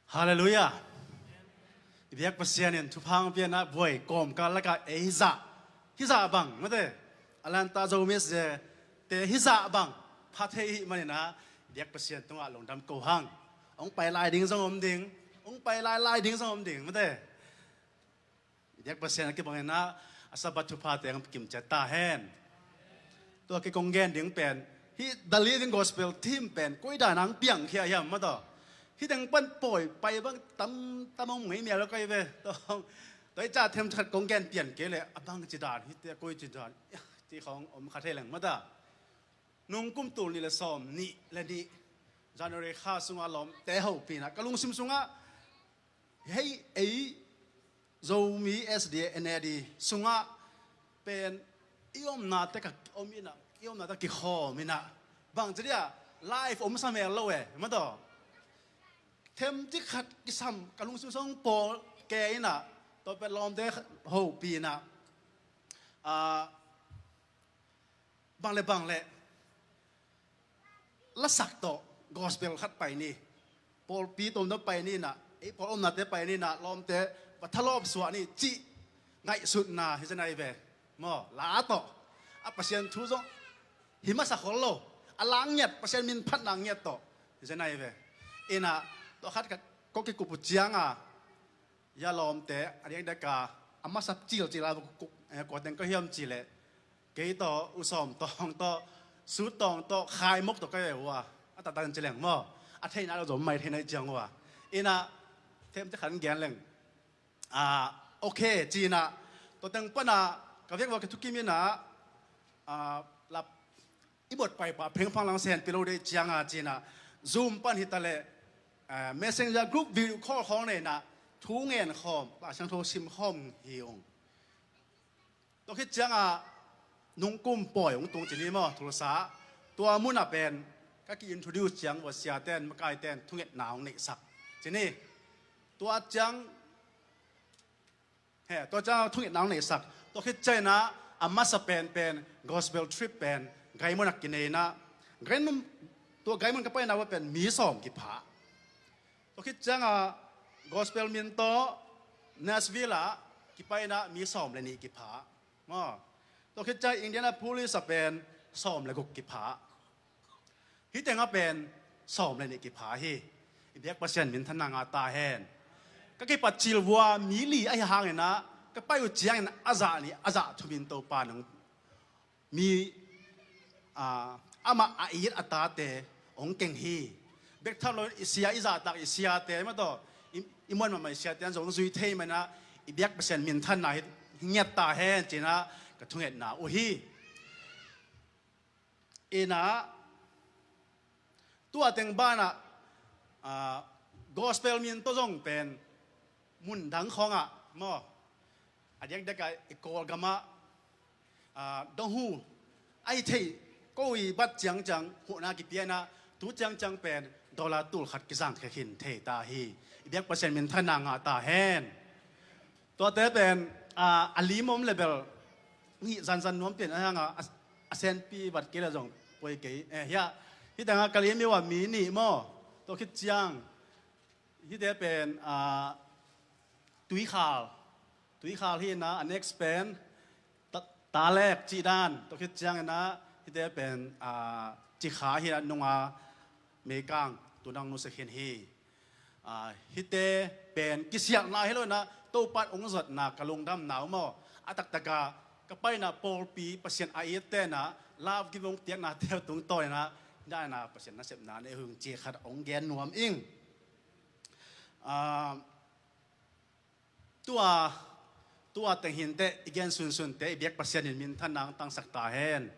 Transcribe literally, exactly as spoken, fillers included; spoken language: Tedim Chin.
Halleluiah. I biak Pasian in thupha hong pia in ah buai kawmkal lakah ei hizah, hizah bang mate, Atlanta Zomi SDA te hizah bang pha thei i hih manin ah i biak Pasian tungah lungdam ko hang. Hong pai lai ding zong om ding, hong pai lai lai ding zong om ding mate. I biak Pasian a kibangin ah a Sabbath thuphate hong kim ciat ta hen. Tua kei kong gen ding pen, hih The Living Gospel theme pen koi dan ah hong piangkhia hiam mate. Hih teng pan pawi pai bang tamtam hong ngei mial lo kai ve. Tua hong, tua i ca them khat kong gen pian kei leh a bangci dan hihte, koici dan, ci khawng om kha thei leng mate. Nung kum tul nih le sawm nih le nih January kha sungah lawmte hopih in ah ka lungsim sungah hei ei Zomi SDA NAD sungah pen i omnate ka om in ah, i omnate kikhawm in ah, bangci dia life om sa mel lo e mate. Themcik khat kisam ka lungsim sung pawl ke in ah, tua pen lawmte hopih in ah, ah, bang le bang le lasak tawh gospel khat pai ni, pawlpi tomdam pai ni in ah, ei pawl omnate pai ni in ah, lawmte va thalawp suah ni cih ngaihsutna hi zen ahi ve maw. La tawh a Pasian thu zong hi masa khol lo, a la ngiat, Pasian min phatna ngiat tawh hi zen ahi ve. In ah tua khat khat kong kikup uh ciang a, ya lawmte a diakdiak a, a masa cilcil a, kua teng ka hiam cih leh kei tawh U Sawm Tawng tawh, Sut Tawng tawh, Khai Mok tawh ka hi uh a, a taktak in ci leng maw, a theihna lo zong mai thei na hi ciang uh a. In ah themcik khat gen leng, ah, okay ci in ah, tua teng pan ah ka vekvak kithukim in ah, ah, lap i bot paipah phengphang lang sen pilo dei ciang a ci in ah, Zoom pan hi ta leh, ah, Messenger group video call khawng nei in ah thu ngen khawm, Lai Siangtho sim khawm hi ung. Tua khit ciang a nung kum pawi hong tung ci ni maw, Tulsa. Tua mun ah pen ka ki introduce ciang vua siate'n, makaite'n thungetna hong neihsak ci ni. Tua ciang, he, tua ciang thungetna hong neihsak. Tua khit ciang in ah a masa penpen gospel trip pen Gaimun ah kinei in ah, Gaimun, tua Gaimun ka paina uh ah pen mi sawm kipha. Tua khit ciang a gospel min tawh Nashville ah kipai in ah mi sawm le nih kipha maw. Tua khit ciang Indianapolis ah pen sawm le guk kipha. Hih teng ah pen sawm le nih kipha hi. I biak Pasian minthanna ngah ta hen. Ka kipat cil vua mi li ahi hangin ah ka pai uh ciangin a zah nih a zah thum in Topa nong mi, ah, amah a it a tate hong keng hi. Bek tham lo i sia, i zahtak i siate mah tawh, i, i muan mahmah i siate an zong zui thei man ah i biak Pasian minthanna hi ngiat ta hen ci in ah ka thungetna uh hi. In ah tua teng ban ah, ah, gospel min tawh zong pen mun dang khawng ah maw, a diakdiak ah i Kawlgam ah, ah, dong hu a hi thei, ko i bat ciangciang huhna kipia in ah tu ciangciang pen dollar tul khat kizang khia khin thei ta hi. I biak Pasian minthanna ngah ta hen. Tuate pen, ah, a lim om le bel hih zanzan nuam pian a hang a, a, a senpi vat kei le zong poi kei. Eh, hiah, hih teng ah ka lim uh a mi nih maw. Tua khit ciang hihte pen, ah, tuikhal, tuikhal hi in ah, a next pen ta, talek cih dan. Tua khit ciang in ah hihte pen, ah, cikha hi in ah, nunga meikang tu nang nusia khin hi. Ah, hihte pen kisialhna hi lo in ah, Topa in hong zuatna ka lungdamna uh maw. A taktak ah ka paina pawlpi Pasian a itte in ah love giving hong piaknate uh tungtawn in ah, hih dan in ah Pasian nasepna nei uh hing ci khat hong gen nuam ing. Ah, tua, tua teng hi in teh, i gen sunsun teh i biak Pasian in minthanna hong tangsak ta hen.